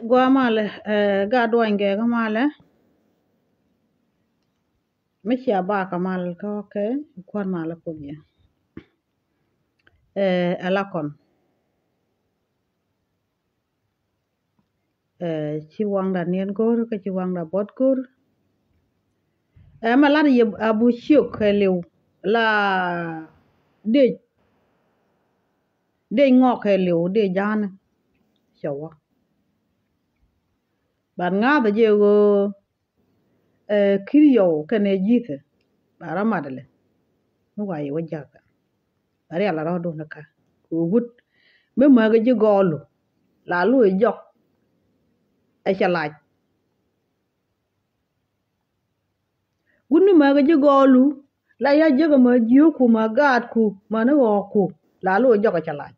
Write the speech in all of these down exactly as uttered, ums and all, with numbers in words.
Gua malɛ, eh, gaat duany gɛɛ kä malɛ. Mi cia bak a mal kä kɛ kuan mal a kuoth yɛ. Eh, ala kɔn. Eh, ci waŋda niɛn go̱r kä ci waŋda bɔt go̱r. Eh, ma lat yɛ Abu Ciok kɛ liw la dec, dec ŋɔk kɛ liw dec ja̱a̱n cɛ wä. Bat ŋa̱th jɛ ɣöö, eh, Kir Yɔw kɛnɛ ji̱thɛ ba rɔ mat lɛ mi wa yɛ wä jakä. Ba rial a rɔ̱dun kä kɛ wut mi mäkä ji̱ gɔɔlu la lu jɔk. Ɛ cɛ lac. Wut mi mäkä ji̱ gɔɔlu la ya jiäkä mä jiökku mä gaatku mä ni ɣɔɔkku la lu jɔk ɛ cɛ lac.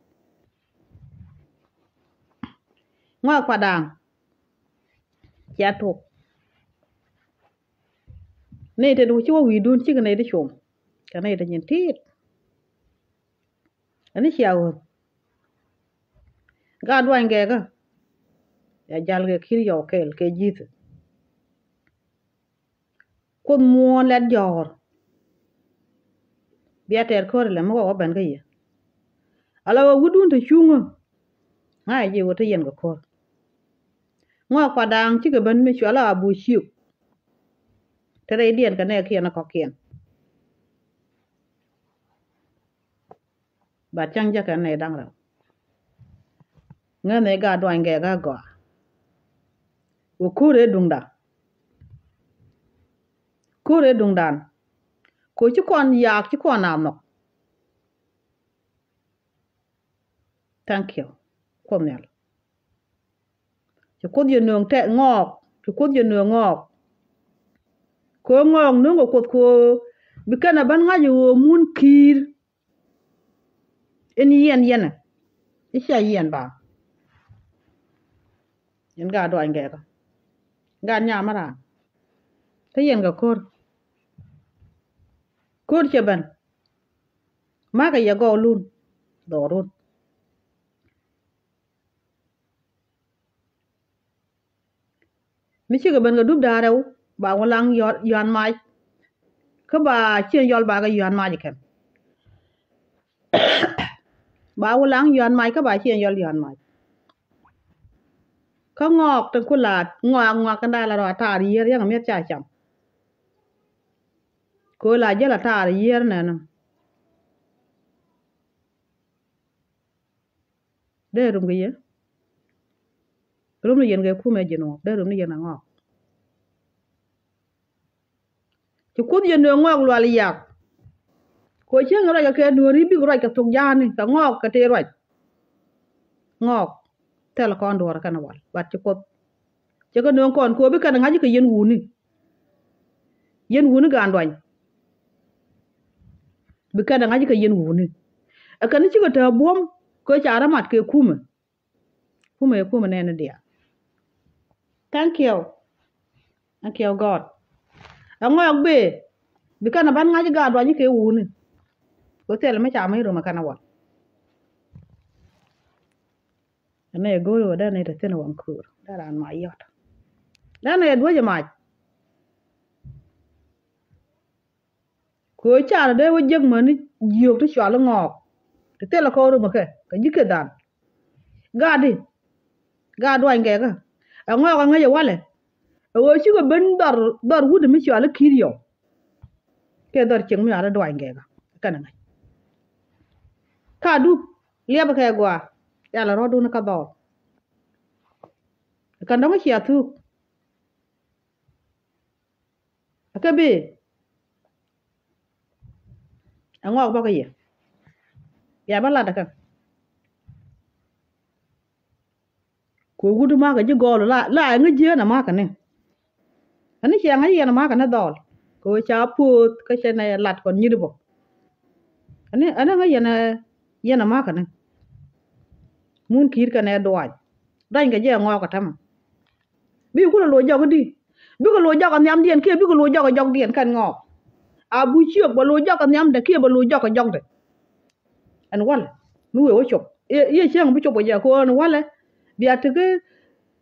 Ŋɔak pa da̱a̱ŋ. Cia tok. Nɛy te du ci wä wi̱i̱dun cikɛ nɛy ti com kɛ nɛy ti nyin ti̱i̱t. Ɛn i̱ cia ɣöth. Gaat duany gɛɛkä. Ya jal kɛ Kir Yɔw kɛɛl kɛ ji̱thɛ. Kuoth muɔ̱ɔ̱n lɛt jɔ̱ɔ̱r. Bia tɛɛr ko̱r ilɛ mi wä wä ben kä yɛ. Ala wä wutdun te cuŋä. Ŋa̱c ji̱ wä te yɛn kɛ ko̱r. Ŋɔak pa da̱a̱ŋ cikɛ ben mi cual a Abu Ciok. Te rɛydiɛn kɛ nɛɛkiɛn a kɔ̱kiɛn. Bat cäŋ jäkɛ nɛy da̱ŋ rɛw. Ŋäth nɛy gaat duany gɛɛkä gɔaa. Wä ko̱r ëë duŋda. Ko̱r ëë duŋdan. Ko̱ ci kɔn yaak ci kɔn a nhɔk. Thank you. Kuoth nhial. Ci kuoth yɛ nööŋ tɛ ŋɔɔk. Ci kuoth yɛ nööŋ ŋɔɔk. Ko̱ ŋɔɔk nööŋ kɛ kuoth ko̱ bi kɛn a bän ŋa̱c ɣöö mun Ki̱i̱r. In yiɛn yɛnɛ i̱ cia yiɛn ba. In gaat duany gɛɛkä. Gaat nyam raan. Te yɛn kɛ ko̱r. Ko̱r cɛ ben. Makɛ yɛ gɔɔlun. Dhɔrun. Mi cikɛ ben kɛ dup da̱a̱r rɛw ba wä laŋ yɔ̱a̱n mac. Kä ba ciɛn yɔl ba kɛ yɔ̱a̱n mac kɛn. Ba wä laŋ yɔ̱a̱n mac kä ba ciɛn yɔl yɔ̱a̱n mac. Kä ŋɔɔk tin ku laat ŋɔak ŋɔak kɛn da̱a̱ la rɔ a taar yiër yäŋ mi̱eth ca cam. Kö la jäl a taar yiër nɛnɔ. Dee rum kɛ yɛ. Rum ni yɛn kɛ kumɛ ji̱n wä dee rum ni yɛn a ŋɔɔk. Ci kuoth yɛn nööŋ ŋɔɔk lual yak. Kɛ cieŋ ruac kɛ kɛ nuɔ̱ɔ̱ri bik ruac kɛ thok ja̱a̱ni kɛ ŋɔɔk kɛ tëë ruac. Ŋɔɔk thil kɔn duɔ̱ɔ̱r kɛn wal bat ci kuoth. Cɛ kɛ nööŋ kɔn kɛ ɣöö bi kɛn ŋa̱c kɛ yɛn wuni. Yɛn wuni gaan duany. Bi kɛn ŋa̱c kɛ yɛn wuni. Ɛ kɛn cikɛ tääk buɔ̱m kɛ ca rɔ mat kɛ kumɛ. Kumɛ kumɛ nɛɛni diaal. Thank you. Thank you God. Ɛ ŋɔɔk bee bi kɛn ɛ bän ŋa̱c gaat duany kɛ wuni. Kɛ thil mi ca mi rumɛ kɛn ɛ wal. Ɛn ɛ go̱o̱ri wä dɛn ɛ te thin ɛ waŋ kuur dɛn raan ma yɔt. Dɛn ɛ duec ɛ mac. Kɛ ɣöö carɛ dee wä jiäk mäni jiök ti cual i̱ ŋɔɔk ti thilɛ kɔɔr rum ɛ kɛ kɛ ji̱ kɛ dhan. Gaat di gaat duany gɛɛkä ɛ ŋɔɔk ɛ ŋäc ɛ walɛ. Ɛ ɣöö cikɛ ben dhɔr dhɔr wut mi cual i̱ Ki̱i̱r Yɔw. Kɛ dhɔr cieŋ mi cual i̱ duany gɛɛkä kɛn ɛ ŋäc. Ka dup liɛpɛ kɛ gɔaa. Yalɛ rɔ̱dun kä dhɔɔl. Kɛn dɔ̱ŋ cia thuuk. Kä bi ɛ ŋɔɔk bä kä yɛ. Bia bä lat kä. Kɛ wut makä ji̱ gɔɔl la la ɛŋä ji̱ ɛn ɛ makä ni. Ɛn ni ciɛ ŋä yɛn ɛ makä ni dhɔɔl kɛ wee ca puɔth kä cɛ nɛ lat kɔn nyit bä. Ɛn ni ɛn ŋä yɛn ɛ yɛn ɛ makä ni. Mun Ki̱i̱r kɛn ɛ duac da̱ny kɛ jɛ ɛ ŋɔɔk ɛ tämɛ. Bikɛ kulɛ loc jɔk i̱di? Bikɛ loc jɔk ɛ nhiamdiɛn kiɛ bikɛ loc jɔk ɛ jɔkdiɛn kɛn ŋɔɔk? A buc ciök bɛ loc jɔk ɛ nhiamdɛ kiɛ bɛ loc jɔk ɛ jɔkdɛ? Ɛn walɛ mi wee wä cop i̱ cieŋ bi cop wä jɛ ko̱o̱n walɛ. Bia tekɛ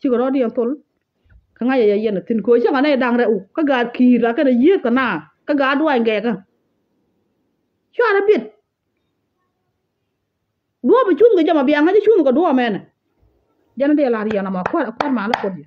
Cikɛ rɔɔdiɛn thol. Kä ŋa̱cä yɛ yɛn a thi̱n kɛ ɣöö cäŋ a nɛy da̱ŋ rɛw kä gaat ki̱i̱r la kɛn a yiëëth kɛ naath kä gaat duaany gɛɛkä. Cuarɛ biɛt. Duɔ̱ɔ̱p bi cuŋ kɛ jɛ ma bia ŋa̱c cuŋ kɛ duɔ̱ɔ̱p mɛnɛ. Jɛn a dee lar yɛn a ma kua̱r kua̱r ma la kuɔth yɛ.